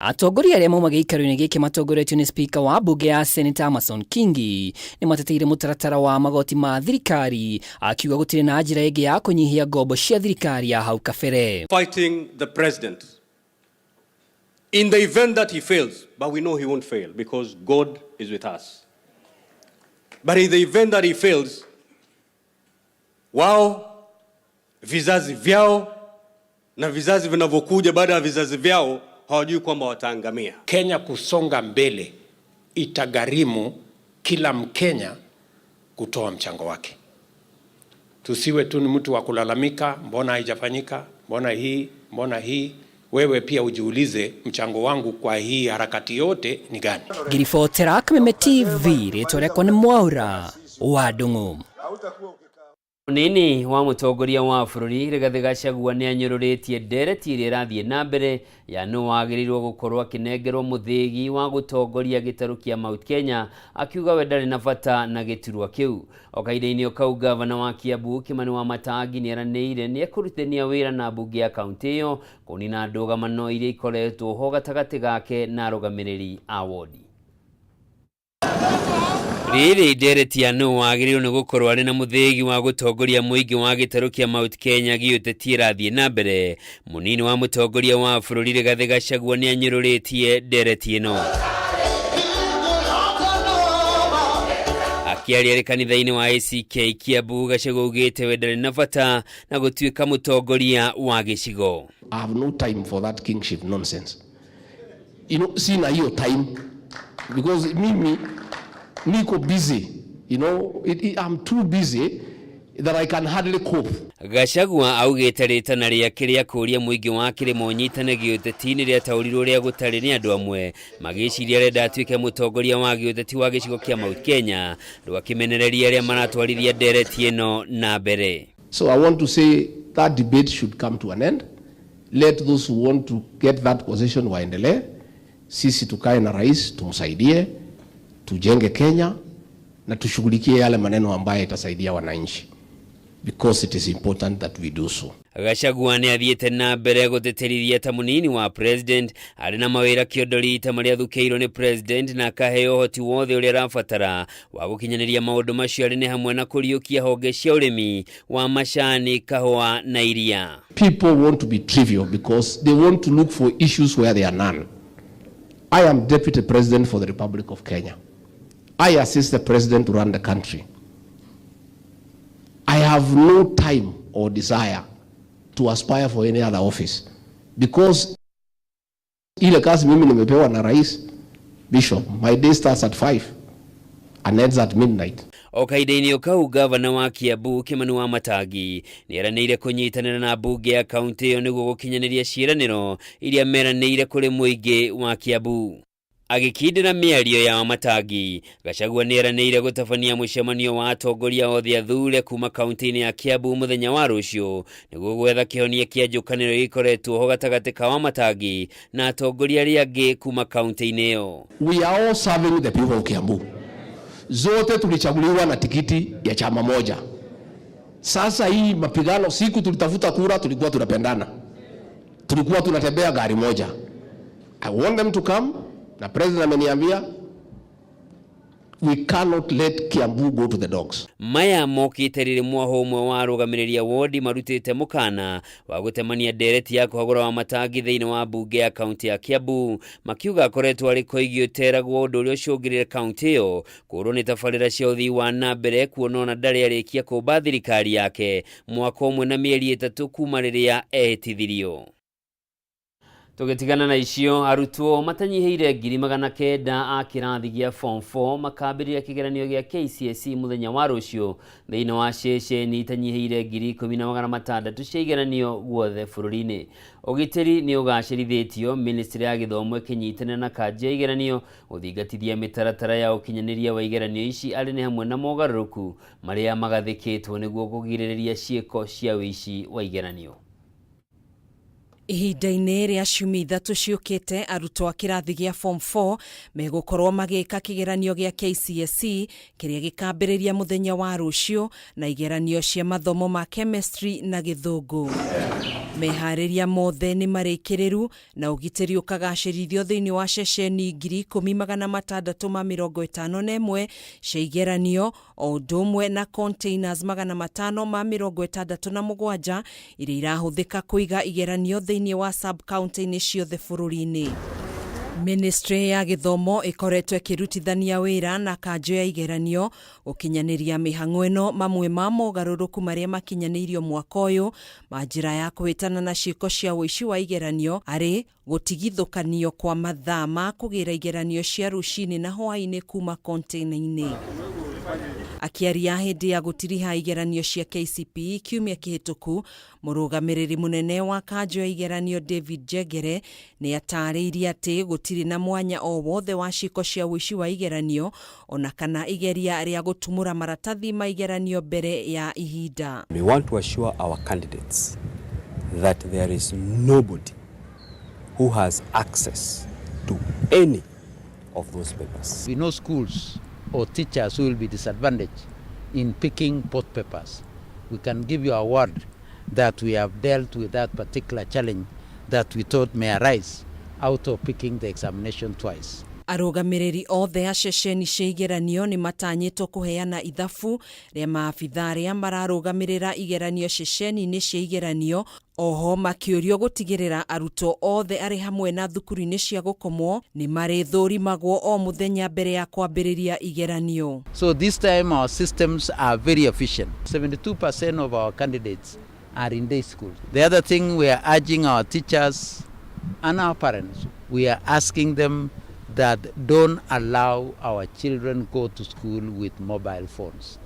Atongoria arĩa mauma gĩikaro-inĩ gĩkĩ matongoretio nĩ spika wa mbunge ya Seneta Amason Kingi nĩ mateteire mũtaratara wa magoti ma thirikari akiuga gũtirĩ na njĩra ĩngĩ ya kũnyihia ngombo cia thirikari ya hau kabere. Fighting the president in the event that he fails, but we know he won't fail because God is with us. But in the event that he fails, wao vizazi vyao na vizazi vinavyokuja baada ya vizazi vyao hawajui kwamba wataangamia. Kenya kusonga mbele itagharimu kila Mkenya kutoa mchango wake. Tusiwe tu ni mtu wa kulalamika, mbona haijafanyika, mbona hii, mbona hii. Wewe pia ujiulize, mchango wangu kwa hii harakati yote ni gani? Ngiribotera Kameme TV, rĩtwa rĩakwa nĩ Mwaura wa Ndung'u. Mũnini wa mũtongoria wa bũrũri Rigathĩ Gachagua nĩ anyũrũrĩtie ndereti ĩrĩa ĩrathiĩ na mbere ya nũ wagĩrĩirwo gũkorwo akĩnengerwo mũthĩgi wa gũtongoria gĩtarũ kĩa Mount Kenya, akiuga we ndarĩ na bata na gĩturwa kĩu. O kahinda-inĩ o kau, ngavana wa Kiambu Kimani Wamatangi nĩ eranĩire nĩ ekũrutithania wĩra na mbunge ya kaũntĩ ĩyo kũnina ndũgamano iria ikoretwo ho gatagatĩ gake na arũgamĩrĩri a wodi. Rĩrĩ ndereti ya nũ wagĩrĩirwo nĩ gũkorwo arĩ na mũthĩgi wa gũtongoria mũingĩ wa gĩtarũ kĩa Mount Kenya gĩũteti ĩrathiĩ na mbere, mũnini wa mũtongoria wa bũrũri Rigathĩ Gachagua nĩ anyũrũrĩtie ndereti ĩno. Akĩaria arĩ kanitha-inĩ wa ACK Kiambu, Gachagua augĩte we ndarĩ na bata na gũtuĩka mũtongoria wa gĩcigo. I have no time for that kingship nonsense. Sina hiyo time because mimi niko busy. I'm too busy that I can hardly cope. Gachagua augĩte rĩtana rĩake rĩa kũũria mũingĩ wa kĩrĩma ũnyitane gĩũteti nĩ rĩataũrirwo ũrĩa gũtarĩ nĩ andũ amwe magĩciria arenda atuĩke mũtongoria wa gĩũteti wa gĩcigo kĩa Mount Kenya, rĩu akĩmenereria arĩa maratwarithia ndereti ĩno na mbere. So I want to say that debate should come to an end. Let those who want to get that position waendelee. Sisi tukae na rais tumsaidie, tujenge Kenya na tushughulikie yale maneno ambayo itasaidia wananchi, because it is important that we do so. Gachagua nĩ athiĩte na mbere gũtĩtĩrithia ta mũnini wa president arĩ na mawĩra kĩondo rita marĩa athukĩirwo nĩ president na akaheo ũhoti wothe ũrĩa arabatara wa gũkinyanĩria maũndũ macio arĩ nĩ hamwe na kũriũkia honge cia ũrĩmi wa macani, kahũa na iria. People want to be trivial because they want to look for issues where there are none. I am deputy president for the Republic of Kenya. I assist the president to run the country. I have no time or desire to aspire for any other office because ile kazi mimi nimepewa na rais, Bishop, my day starts at 5 and ends at midnight. O kahinda-inĩ o kau, gavana wa Kiambu Kimani Wamatangi nĩ eranĩire kũnyitanĩra na mbunge ya kaũntĩ ĩyo nĩguo gũkinyanĩria ciĩranĩro iria meranĩire kũrĩ mũingĩ wa Kiambu. Agĩkindĩra mĩario ya Wamatangi, Gachagua nĩ eranĩire gũtabania mũcemanio wa atongoria othe athure kuma kaũntĩ-inĩ ya Kiambu mũthenya wa rũciũ nĩguo gwetha kĩhonia kĩa njũkanĩro ĩkoretwo ho gatagatĩ ka Wamatangi na atongoria arĩa angĩ kuma kaũntĩ-inĩ ĩyo. We are all serving the people of Kiambu. Zote tulichaguliwa na tikiti ya chama moja. Sasa hii mapigano, siku tulitafuta kura tulikuwa tunapendana, tulikuwa tunatembea gari moja. I want them to come, na president ameniambia we cannot let Kiambu go to the dogs. Maya mokĩte rĩrĩ mwaho ũmwe wa arũgamĩrĩri a wodi marutĩte mũkana wa gũtemania ndereti ya kũhagũra Wamatangi thĩinĩ wa mbunge ya kaũntĩ ya Kiambu, makiuga akoretwo arĩ koigi ũteragwo ũndũ ũrĩa ũcũngĩrĩre kaũntĩ ĩyo kũũrwo nĩ tabarĩra cia ũthii wa na mbere, kuona ona ndarĩ arĩkia kũmba thirikari yake mwaka ũmwe na mĩeri 3 kuma rĩrĩa ehĩtithirio. Tũgĩtigana na icio, arutwo matanyihĩire ngiri magana kenda a kĩrathi gĩa form 4 makambĩrĩria kĩgeranio gĩa KCSE mũthenya wa rũciũ thĩinĩ wa ceceni itanyihĩire ngiri ikũmi na magana matandatũ cia igeranio guothe bũrũri-inĩ. Ũgitĩri nĩ ũgacĩrithĩtio, ministry ya gĩthomo ĩkĩnyitanĩra na kanjũ ya igeranio gũthingatithia mĩtaratara ya ũkinyanĩria wa igeranio ici arĩ nĩ hamwe na mogarũrũku marĩa magathĩkĩtwo nĩguo kũgirĩrĩria ciĩko cia ũici wa igeranio. Ihinda-inĩ rĩa ciumia 3 ciũkĩte, arutwo a kĩrathi gĩa form 4 megũkorwo magĩka kĩgeranio gĩa KCSE kĩrĩa gĩkambĩrĩria mũthenya wa rũciũ na igeranio cia mathomo ma chemistry na gĩthũngũ. Meharĩria mothe nĩ marĩkĩrĩru na ũgitĩri ũkagacĩrithio thĩinĩ wa ceceni 16,651 cia igeranio, o ũndũ ũmwe na containers 567 iria irahũthĩka kũiga igeranio thĩinĩ wa sub-county-inĩ ciothe bũrũri-inĩ. Ministry ya gĩthomo ĩkoretwo ĩkĩrutithania wĩra na kanjũ ya igeranio gũkinyanĩria mĩhang'o ĩno. Mamwe ma mogarũrũku marĩa makinyanĩirio mwaka ũyũ ma njĩra ya kũhĩtana na ciĩko cia ũici wa igeranio arĩ gũtigithũkanio kwa mathaa ma kũgĩra igeranio cia rũcinĩ na hwaĩ-inĩ kuma container-inĩ. Akĩaria hĩndĩ ya gũtiriha igeranio cia KCPE kiumia kĩhĩtũku, mũrũgamĩrĩri mũnene wa kanjũ ya igeranio David Njengere nĩ atarĩirie atĩ gũtirĩ na mwanya o wothe wa ciĩko cia ũici wa igeranio ona kana igeria rĩa gũtumũra maratathi ma igeranio mbere ya ihinda. We want to assure our candidates that there is nobody who has access to any of those papers. We know schools or teachers who will be disadvantaged in picking both papers. We can give you a word that we have dealt with that particular challenge that we thought may arise out of picking the examination twice. Arũgamĩrĩri othe a ceceni cia igeranio nĩ matanyĩtwo kũheana ithabu rĩa maabitha arĩa mararũgamĩrĩra igeranio ceceni-inĩ cia igeranio, oho makĩũrio gũtigĩrĩra arutwo othe arĩ hamwe na thukuru-inĩ cia gũkomwo nĩ marĩthũrimagwo o mũthenya mbere ya kwambĩrĩria igeranio. So this time our systems are very efficient. 72% of our candidates are in day school. The other thing, we are urging our teachers and our parents, we are asking them that don't allow our children go to school with mobile phones,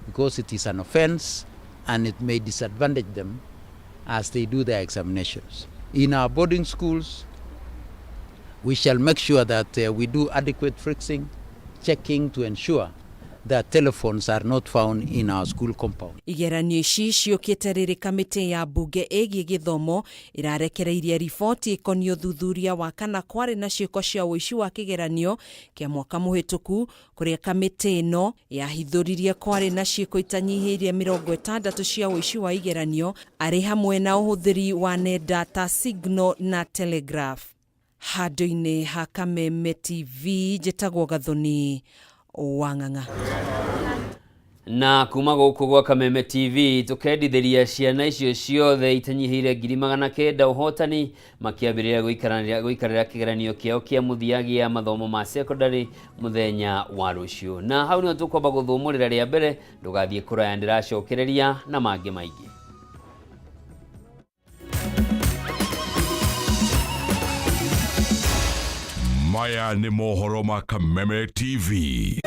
because it is an offense and it may disadvantage them as they do their examinations. In our boarding schools, we shall make sure that we do adequate fixing, checking to ensure that telephones are not found in our school compound. Igeranio ici ciũkĩte rĩrĩ kamĩtĩ ya mbunge ĩgiĩ gĩthomo ĩrarekereirie riboti ĩkoniĩ ũthuthuria wa kana kwarĩ na ciĩko cia ũici wa kĩgeranio kĩa mwaka mũhĩtũku, kũrĩa kamĩtĩ ĩno yahithũririe kwarĩ na ciĩko itanyihĩirie 60 cia ũici wa igeranio, arĩ hamwe na ũhũthĩri wa nenda ta Signal na Telegraph. Handũ-inĩ ha Kameme TV, njĩtagwo Gathoni Wang'ang'a. Na kuma gũkũ gwa Kameme TV tũkendithĩria ciana icio ciothe itanyihĩire 900,000 ũhotani makĩambĩrĩria gũikarĩra kĩgeranio kĩao kĩa mũthia gĩa mathomo ma secondary mũthenya wa rũciũ. Na hau nĩho tũkwamba gũthũmũrĩra rĩa mbere, ndũgathiĩ kũraya, ndĩracokereria na mangĩ maingĩ. Maya nĩ mohoro ma Kameme TV.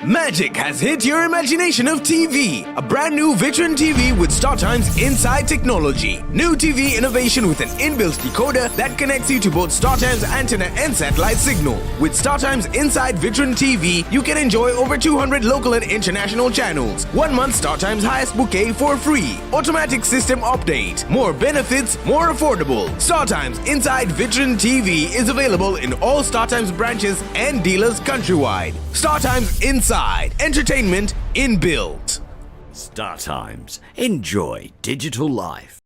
Magic has hit your imagination of TV. A brand new Vitron TV with StarTimes Inside technology. New TV innovation with an inbuilt decoder that connects you to both StarTimes antenna and satellite signal. With StarTimes Inside Vitron TV, you can enjoy over 200 local and international channels. 1 month StarTimes highest bouquet for free. Automatic system update. More benefits, more affordable. StarTimes Inside Vitron TV is available in all StarTimes branches and dealers countrywide. StarTimes Inside. Entertainment inbuilt. Star Times. Enjoy digital life.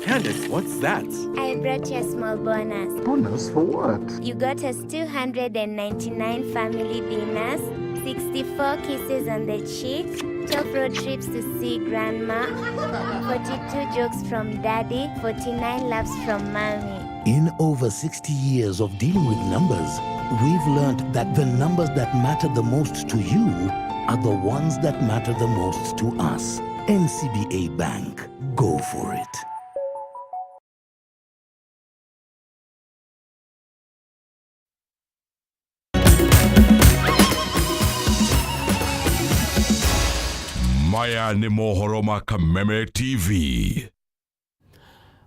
Candice, what's that? I brought you a small bonus. Bonus for what? You got us 299 family dinners, 64 kisses on the cheek, 12 road trips to see grandma, 42 jokes from daddy, 49 laughs from mommy. In over 60 years of dealing with numbers, we've learned that the numbers that matter the most to you are the ones that matter the most to us. NCBA Bank. Go for it. Maya nĩ mohoro ma Kameme TV.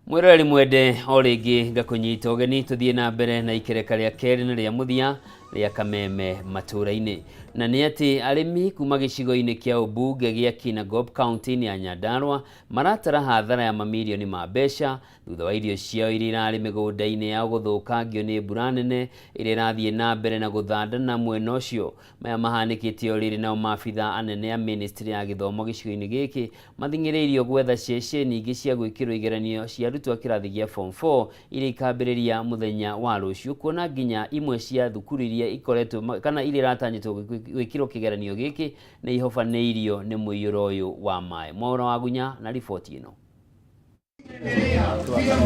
Mwĩroreri mwende, o rĩngĩ ngakũnyita ũgeni tũthiĩ na mbere na ikereka rĩa kerĩ na rĩa mũthia rĩa Kameme matũũra-inĩ. Na nĩ atĩ arĩmi kuma gĩcigo-inĩ kĩa ũmbunge gĩa Kinangop kaunti-inĩ ya Nyandarua maratara hathara ya mamirioni ma mbeca thutha wa irio ciao iria irarĩ mĩgũnda-inĩ yao gũthũkangio nĩ mbura nene ĩrĩa ĩrathiĩ na mbere na gũthandana mwena ũcio. Maya mahanĩkĩte o rĩrĩ nao maabithaa anene a ministry ya gĩthomo gĩcigo-inĩ gĩkĩ mathing'ĩrĩirio gwetha ceceni ingĩ cia gwĩkĩrwo igeranio cia arutwo a kĩrathi gĩa form 4 iria ikambĩrĩria mũthenya wa rũciũ, kuona nginya imwe cia thukuru iria ikoretwo kana iria iratanyĩtwo gwĩkĩrwo kĩgeranio gĩkĩ nĩ ihobanĩirio nĩ mũiyũro ũyũ wa maĩ. Mwaũra wa Gunya na riboti ĩno.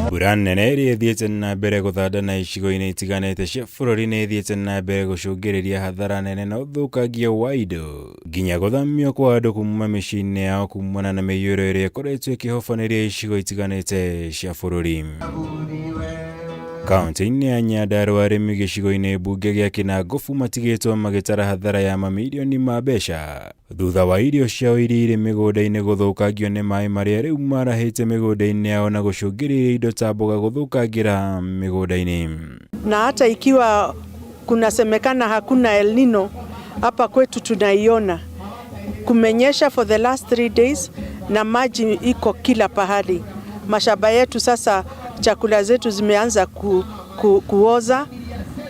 Mbura nene ĩrĩa ĩthiĩte na mbere gũthandana icigo-inĩ itiganĩte cia bũrũri nĩ ĩthiĩte na mbere gũcũngĩrĩria hathara nene na ũthũkangia wa indo nginya gũthamio kwa andũ kuma mĩciĩ-inĩ yao kumana na mĩiyũro ĩrĩa ĩkoretwo ĩkĩhobanĩria icigo itiganĩte cia bũrũri. Kaunti-inĩ ya Nyandarua arĩmi gĩcigo-inĩ mbunge gĩa Kinangofu matigĩtwo magĩtara hathara ya mamirioni ma mbeca thutha wa irio ciao iria irĩ mĩgũnda-inĩ gũthũkangio nĩ maĩ marĩa rĩu marahĩte mĩgũnda-inĩ yao na gũcũngĩrĩria indo ta mboga gũthũkangĩra mĩgũnda-inĩ. Na hata ikiwa kunasemekana hakuna El Nino hapa kwetu tunaiona kumenyesha for the last 3 days na maji iko kila pahali. Mashamba yetu sasa, chakula zetu zimeanza kuoza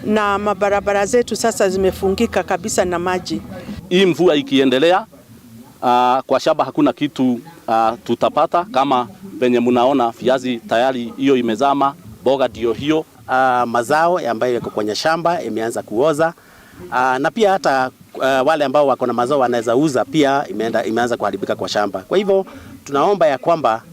na mabarabara zetu sasa zimefungika kabisa na maji. Hii mvua ikiendelea, kwa shamba hakuna kitu tutapata. Kama venye mnaona viazi tayari hiyo imezama, mboga ndio hiyo. Mazao ambayo yako kwenye shamba imeanza kuoza, na pia hata wale ambao wako na mazao wanaweza uza pia imeanza kuharibika kwa shamba. Kwa hivyo tunaomba ya kwamba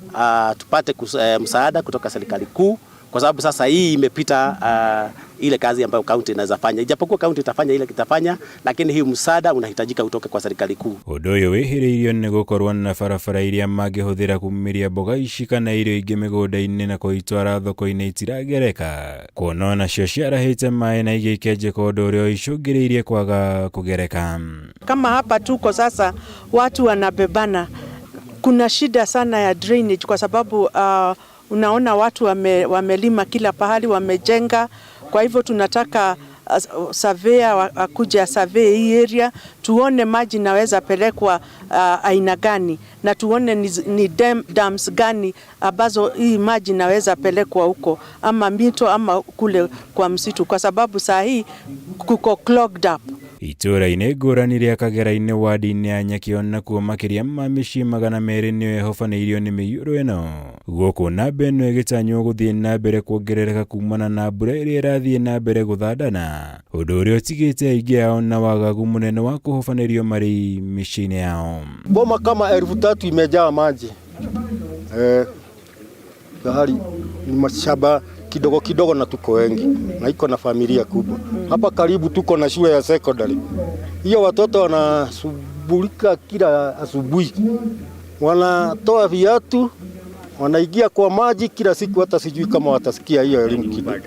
tupate msaada kutoka serikali kuu, kwa sababu sasa hii imepita ile kazi ambayo kaunti inaweza fanya. Ijapokuwa kaunti itafanya ile kitafanya, lakini hii msaada unahitajika utoke kwa serikali kuu. Ũndũ ũyũ wĩhĩrĩirio nĩ gũkorwo na barabara iria mangĩhũthĩra kumĩria mboga ici kana irio ingĩ mĩgũnda-inĩ na kũitwara thoko-inĩ itiragereka, kuona onacio ciarahĩte maĩ na ingĩ ikenjeka, ũndũ ũrĩa ũicũngĩrĩirie kwaga kũgereka. Kama hapa tuko sasa watu wanabebana, kuna shida sana ya drainage kwa sababu unaona watu wamelima kila pahali, wamejenga. Kwa hivyo tunataka surveyor akuje survey hii area, tuone maji naweza pelekwa aina gani, na tuone ni dams gani ambazo hii maji naweza pelekwa huko, ama mito ama kule kwa msitu, kwa sababu saa hii kuko clogged up. Itũũra-inĩ ngũrani rĩa Kagera-inĩ wadi-inĩ ya Nyakĩo nakuo makĩria ma mĩciĩ 200 nĩyo ĩhobanĩirio nĩ mĩiyũro ĩno, gũkũ namba ĩno ĩgĩtanywo gũthiĩ na mbere kuongerereka kumana na mbura ĩrĩa ĩrathiĩ na mbere gũthandana, ũndũ ũrĩa ũtigĩte aingĩ ao na wagagu mũnene wa kũhobanĩrio marĩ mĩciĩ-inĩ yao. Boma kama 3000 imejaa maji. Bahari ni mashamba kidogo kidogo na tuko wengi na iko na familia kubwa. Hapa karibu tuko na shule ya secondary. Hiyo watoto wanasubulika kila asubuhi. Wanatoa viatu, wanaingia kwa maji kila siku, hata sijui kama watasikia hiyo elimu kidogo.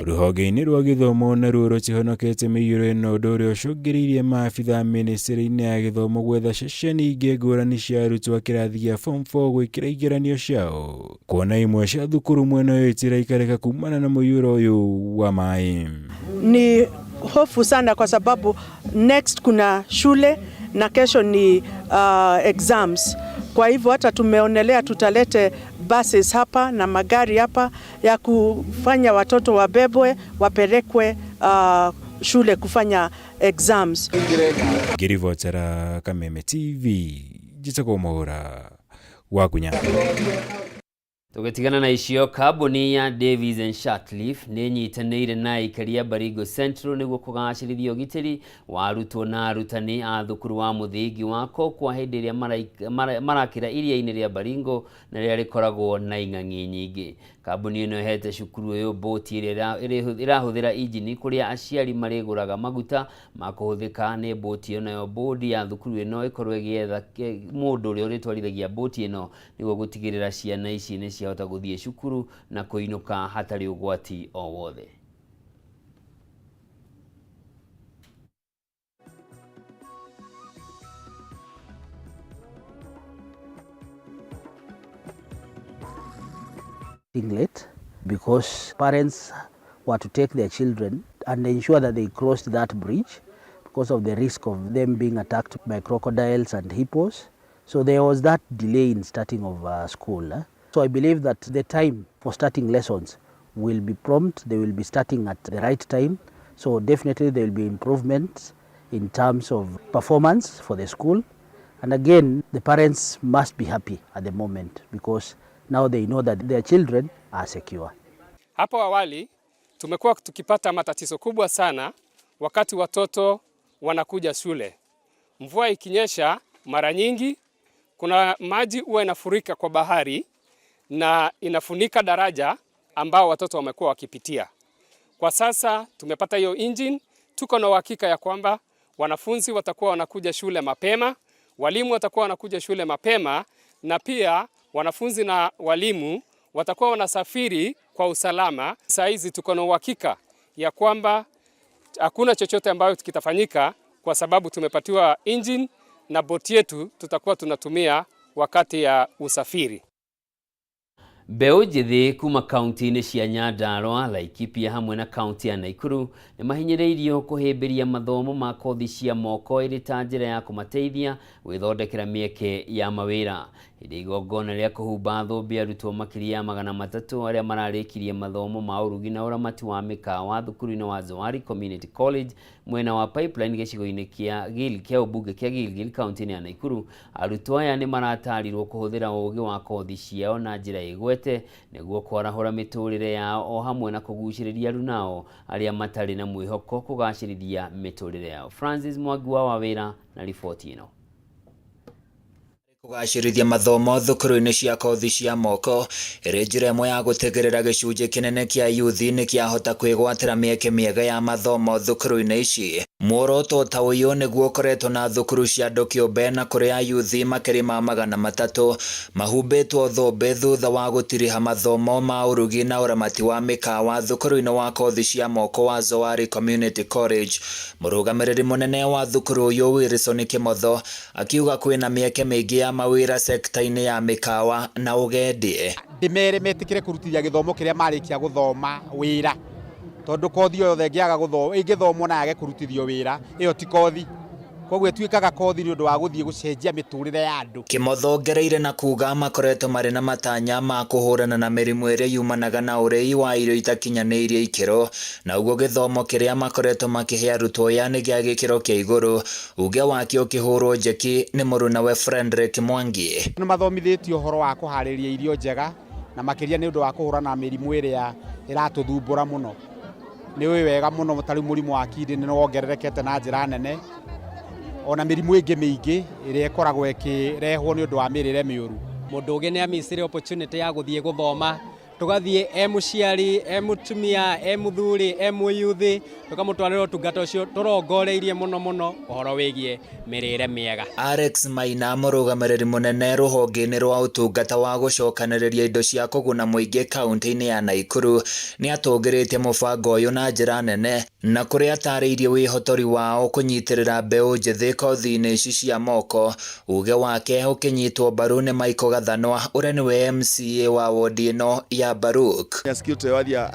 Rũhonge-inĩ rwa gĩthomo naruo rũtihonokete mĩiyũro ĩno, ũndũ ũrĩa ũcũngĩrĩirie maabithaa mĩnĩstĩrĩ-inĩ ya gĩthomo gwetha ceceni ingĩ ngũrani cia arutwo a kĩrathi gĩa form 4 gwĩkĩra igeranio ciao, kuona imwe cia thukuru mwena ũyũ itiraikarĩka kumana na mũiyũro ũyũ wa maĩ. Ni hofu sana kwa sababu next kuna shule na kesho ni exams. Kwa hivyo hata tumeonelea tutalete buses hapa na magari hapa ya kufanya watoto wabebwe wapelekwe shule kufanya exams. Ngĩribotera Kameme TV, njĩtagwo Mwaũra wa Gunya. Tũgĩtigana na icio, kambuni ya Davies and Shirtliff nĩ ĩnyitanĩire na aikari a Baringo Central nĩguo kũgacĩrithia ũgitĩri wa arutwo na arutani a thukuru wa mũthingi wa Kokwa hĩndĩ ĩrĩa marakĩra iria-inĩ rĩa Baringo na rĩrĩa rĩkoragwo na ing'ang'i nyingĩ. Kambuni ĩno ĩhete cukuru ũyũ boti ĩrĩa ĩrahũthĩra injini kũrĩa aciari marĩgũraga maguta ma kũhũthĩka nĩ boti ĩyo, nayo bodi ya thukuru ĩno ĩkorwo ĩgĩetha mũndũ ũrĩa ũrĩtwarithagia boti ĩno nĩguo gũtigĩrĩra ciana ici nĩ ciahota gũthiĩ cukuru na kũinũka hatarĩ ũgwati o wothe. Late because parents were to take their children and ensure that they crossed that bridge, because of the risk of them being attacked by crocodiles and hippos. So there was that delay in starting of school. So I believe that the time for starting lessons will be prompt, they will be starting at the right time. So definitely there will be improvements in terms of performance for the school. And again, the parents must be happy at the moment because now they know that their children are secure. Hapo awali tumekuwa tukipata matatizo kubwa sana wakati watoto wanakuja shule. Mvua ikinyesha mara nyingi kuna maji huwa inafurika kwa bahari na inafunika daraja ambao watoto wamekuwa wakipitia. Kwa sasa tumepata hiyo engine, tuko na uhakika ya kwamba wanafunzi watakuwa wanakuja shule mapema, walimu watakuwa wanakuja shule mapema, na pia wanafunzi na walimu watakuwa wanasafiri kwa usalama. Saa hizi tuko na uhakika ya kwamba hakuna chochote ambayo kitafanyika kwa sababu tumepatiwa engine na boti yetu tutakuwa tunatumia wakati ya usafiri. Mbeũ njĩthĩ kuma kaunti-inĩ cia Nyandarua, Laikipia hamwe na kaunti ya Nakuru nĩ mahinyĩrĩirio kũhĩmbĩria mathomo ma kothi cia moko ĩrĩ ta njĩra ya kũmateithia gwĩthondekera mĩeke ya mawĩra. Hĩndĩ igongona rĩa kũhumba thũmbĩ arutwo makĩria ya 300 arĩa mararĩkirie mathomo ma ũrugi na ũramati wa mĩkawa thukuru-inĩ wa Zawari Community College mwena wa Pipeline gĩcigo-inĩ kĩa Gil kĩa ũmbunge kĩa Gilgil kaunti-inĩ ya Nakuru, arutwo aya nĩ maratarirwo kũhũthĩra ũgĩ wa kothi ciao na njĩra ĩgwete nĩguo kwarahũra mĩtũrĩre yao o hamwe na kũgucĩrĩria arunao arĩa matarĩ na mwĩhoko kũgacĩrithia mĩtũrĩre yao. Francis Mwangi wa Wawĩra na riboti ĩno. Kũgacĩrithia mathomo thukuru-inĩ cia kothi cia moko ĩrĩ njĩra ĩmwe ya gũtigĩrĩra gĩcunjĩ kĩnene kĩa yuthi nĩkĩahota kwĩgwatĩra mĩeke mĩega ya mathomo thukuru-inĩ ici. Muoroto ta ũyũ nĩguo ũkoretwo na thukuru cia andũ kĩũmbe na kũrĩa ayuthi makĩria ma 300 mahumbĩtwo thũmbĩ thutha wa gũtiriha mathomo ma ũrugi na ũramati wa mĩkawa thukuru-inĩ wa kothi cia moko wa Zawari Community College. Mũrũgamĩrĩri mũnene wa thukuru ũyũ Wilson Kĩmotho akiuga kwĩna mĩeke mĩingĩ ya mawĩra sekta-inĩ ya mĩkawa na ũgendi. Ndĩmere metĩkĩre kũrutithia gĩthomo kĩrĩa marĩkia gũthoma wĩra, tondũ kothi o yothe ĩngĩaga gũthoma ĩngĩthomwo na yage kũrutithio wĩra ĩyo ti kothi, koguo ĩtuĩkaga kothi nĩ ũndũ wa gũthiĩ gũcenjia mĩtũrĩre ya andũ. Kĩmotho ongereire na kuga makoretwo marĩ na matanya ma kũhũrana na mĩrimũ ĩrĩa yumanaga na ũrĩi wa irio itakinyanĩirie ikĩro, na ũguo gĩthomo kĩrĩa makoretwo makĩhe arutwo aya nĩ gĩa gĩkĩro kĩa igũrũ, uge wake ũkĩhũrwo njeki nĩ mũrunawe Frederick Mwangi. Nĩ mathomithĩtio ũhoro wa kũharĩria irio njega na makĩria nĩ ũndũ wa kũhũrana na mĩrimũ ĩrĩa ĩratũthumbũra mũno. Nĩ ũĩ wega mũno ta rĩu mũrimũ wa kidney nĩ wongererekete na njĩra nene, ona mĩrimũ ĩngĩ mĩingĩ ĩrĩa ĩkoragwo ĩkĩrehwo nĩ ũndũ wa mĩrĩre mĩũru. Mũndũ ũngĩ nĩ amicire opportunity ya gũthiĩ gũthoma, tũgathiĩ e mũciari, e mũtumia, e mũthuri, e mũyuthi, tũkamũtwarĩra ũtungata ũcio tũrongoreirie mũno mũno ũhoro wĩgiĩ mĩrĩre mĩega. Alex Maina mũrũgamĩrĩri mũnene rũhonge-inĩ rwa ũtungata wa gũcokanĩrĩria indo cia kũguna mũingĩ kaunti-inĩ ya Nakuru nĩ atũgĩrĩtie mũbango ũyũ na njĩra nene na kũrĩa atarĩirie wĩhotori wao kũnyitĩrĩra mbeũ njĩthĩ kothi-inĩ ici cia moko, uge wake ũkĩnyitwo mbaru nĩ Michael Gathanwa ũrĩa nĩwe MCA wa wodi ĩno ya Baruk. Skill ta ĩyo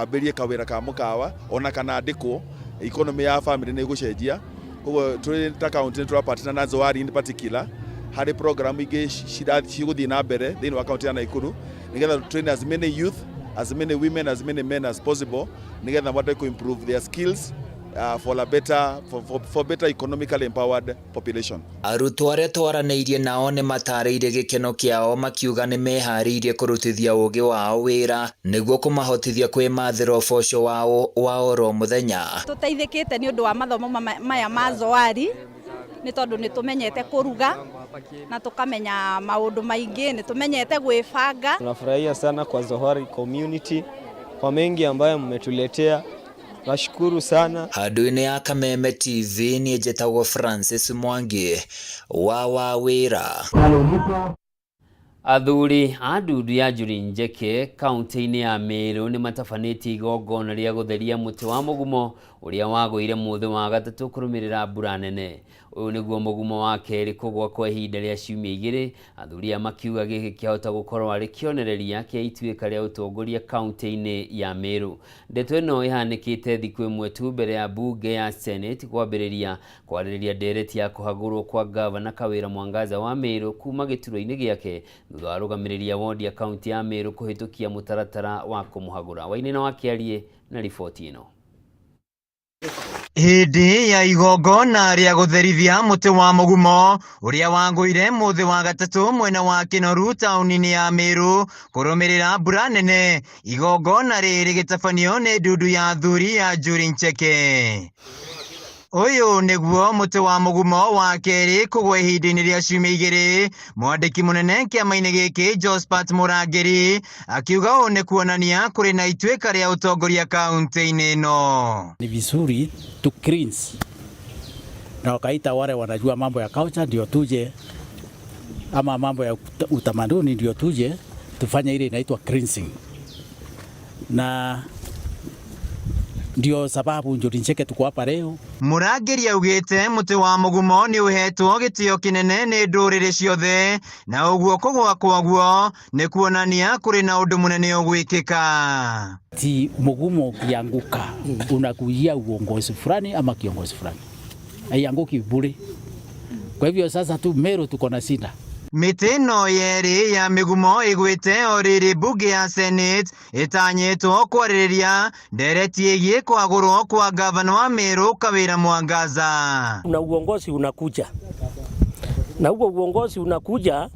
ambĩrie kawĩra ka mũkawa ona kana andĩkwo, economy ya family nĩ ĩgũcenjia. Koguo tũrĩ ta county nĩ tũrapartner na Zawari in particular harĩ program ingĩ cigũthiĩ na mbere thĩinĩ wa county ya Nakuru nĩgetha train as many youth, as many women, as many men as possible nĩgetha mahote ku improve their skills for a better for better economically empowered population. Arutwo arĩa twaranĩirie nao nĩ matarĩirie gĩkeno kĩao makiuga nĩ meharĩirie kũrutithia ũgĩ wao wĩra nĩguo kũmahotithia kwĩmathĩra ũboco wao wa oro mũthenya. Tũteithĩkĩte nĩ ũndũ wa mathomo maya ma Zawari nĩ tondũ nĩ tũmenyete kũruga na tũkamenya maũndũ maingĩ, nĩ tũmenyete gwĩbanga. Tunafurahia sana kwa Zawari community kwa mengi ambayo mmetuletea. Nashukuru sana. Handũ-inĩ ya Kameme TV niĩ njĩtagwo Francis Mwangi wa Wawĩra. Athuri a ndundu ya Njuri Njeke kaunti-inĩ ya Meru nĩ matabanĩtie igongona rĩa gũtheria mũtĩ wa mũgumo ũrĩa wagũire mũthĩ wa gatatũ kũrũmĩrĩra mbura nene. Ũyũ nĩguo mũgumo wa kerĩ kũgwa kwa ihinda rĩa ciumia igĩrĩ, athuri aya makiuga gĩkĩ kĩahota gũkorwo arĩ kĩonereria kĩa ituĩka rĩa ũtongoria kaunti-inĩ ya Meru. Ndeto ĩno ĩhanĩkĩte thikũ ĩmwe tu mbere ya bunge ya Senate kwambĩrĩria kwarĩrĩria ndereti ya kũhagũrwo kwa gavana Kawĩra Mwangaza wa Meru kuma gĩturwa-inĩ gĩake thutha wa arũgamĩrĩri a wodi ya kaunti ya Meru kũhĩtũkia mũtaratara wa kũmũhagũra. Wainĩ wa Kĩarie na riboti ĩno. Hĩndĩ ya igongona rĩa gũtherithia mũtĩ wa mũgumo ũrĩa wagũire mũthĩ wa gatatũ mwena wa Kĩnoru taũni-inĩ ya Meru kũrũmĩrĩra mbura nene, igongona rĩrĩ rĩgĩtabanio nĩ ndundu ya athuri ya Njuri Ncheke. Ũyũ nĩguo mũtĩ wa mũgumo wa kerĩ kũgwa ihinda-inĩ rĩa ciumia igĩrĩ. Mwandĩki mũnene kĩama-inĩ gĩkĩ Josphat Mũrangĩri akiuga ũũ nĩ kuonania kũrĩ na ituĩka rĩa ũtongoria kaunti-inĩ ĩno. Ni vizuri tu cleanse na wakaita wale wanajua mambo ya culture ndio tuje, ama mambo ya utamaduni ndio tuje tufanye ile inaitwa cleansing, na ndio sababu Njuri Ncheke tuko hapa leo. Mũrangĩri augĩte mũtĩ wa mũgumo nĩ ũhetwo gĩtĩo kĩnene nĩ ndũrĩrĩ ciothe na ũguo kũgwa kwaguo nĩ kuonania kũrĩ na ũndũ mũnene ũgwĩkĩka. Ti mugumo ukianguka unakujia uongozi fulani ama kiongozi fulani, haianguki bure. Kwa hivyo sasa tu Meru tuko na shida. Mĩtĩ ĩno yerĩ ya mĩgumo ĩgwĩte o rĩrĩ mbunge ya Senate ĩtanyĩtwo kwarĩrĩria ndereti ĩgiĩ kwagũrwo kwa gavana wa Meru Kawĩra Mwangaza. Na uongozi unakuja, na huo uongozi unakuja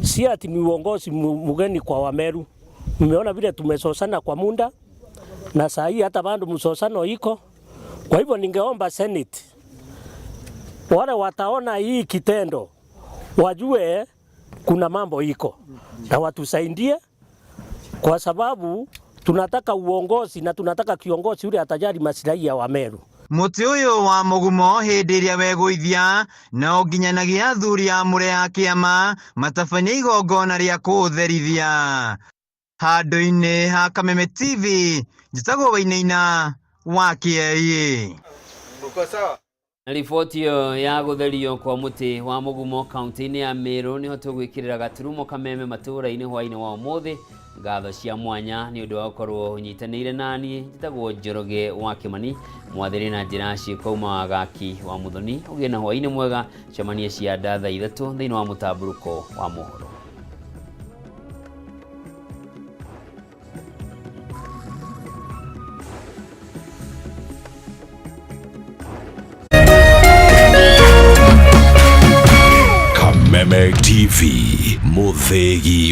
si ati ni uongozi mgeni kwa Wameru. Mmeona vile tumesosana kwa muda na saa hii hata bado msosano iko. Kwa hivyo ningeomba Senate wale wataona hii kitendo wajue kuna mambo iko na watusaidie, kwa sababu tunataka uongozi na tunataka kiongozi yule atajali maslahi ya Wameru. Mũtĩ ũyũ wa mũgumo hĩndĩ ĩrĩa wegũithia no nginyanagia athuri amũre a kĩama matabanie igongona rĩa kũũtherithia. Handũ-inĩ ha Kameme TV, njĩtagwo Wainaina wa Kĩei. Na riboti ĩyo ya gũtherio kwa mũtĩ wa mũgumo kaunti-inĩ ya Meru nĩho tũgwĩkĩrĩra gaturumo kameme matũũra-inĩ hwaĩ-inĩ wa ũmũthĩ. Ngatho cia mwanya nĩ ũndũ wa gũkorwo ũnyitanĩire naniĩ. Njĩtagwo Njoroge wa Kĩmani, mwathĩrĩ na njĩra ciĩko uma wagaki wa Mũthoni. Ũgĩe na hwaĩ-inĩ mwega, cemanie cia nda thaa 3 thĩinĩ wa mũtambũrũko wa mohoro. Kameme TV, Muthegi.